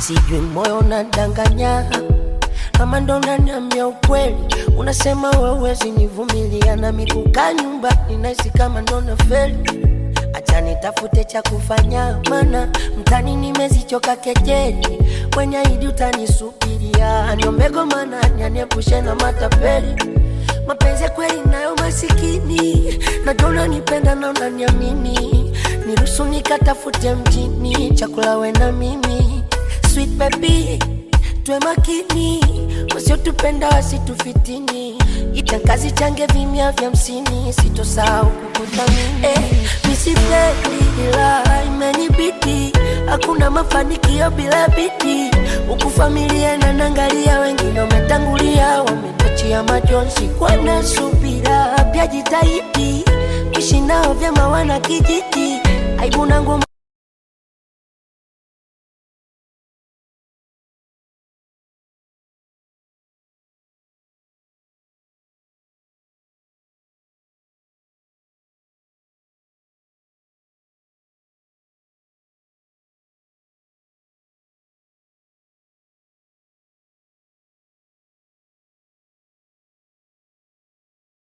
Sijui moyo unadanganya kama ndo unaniambia ukweli, unasema wewe huwezi nivumilia, na mikukaa nyumbani nahisi kama ndo nafeli. Acha nitafute cha kufanya, mana mtani nimezichoka kejeli. Mwenye ahidi utanisubiria, niombe mana niepushe na matapeli. Mapenzi ya kweli nayo masikini, najua unanipenda na unaniamini. Niruhusu nikatafute mjini chakula we na mimi, sweet baby, tuwe makini, wasiotupenda wasitufitini, itangazi change vimya vya msini, sitosahau kukuthamini. Misipendi ila imenibidi, hakuna mafanikio bila bidii, huku familia inaniangalia, wengine wametangulia, wametuachia majonzi, kwa na subira pia jitahidi kuishi nao vyema wana kijiji, aibu na ngoma.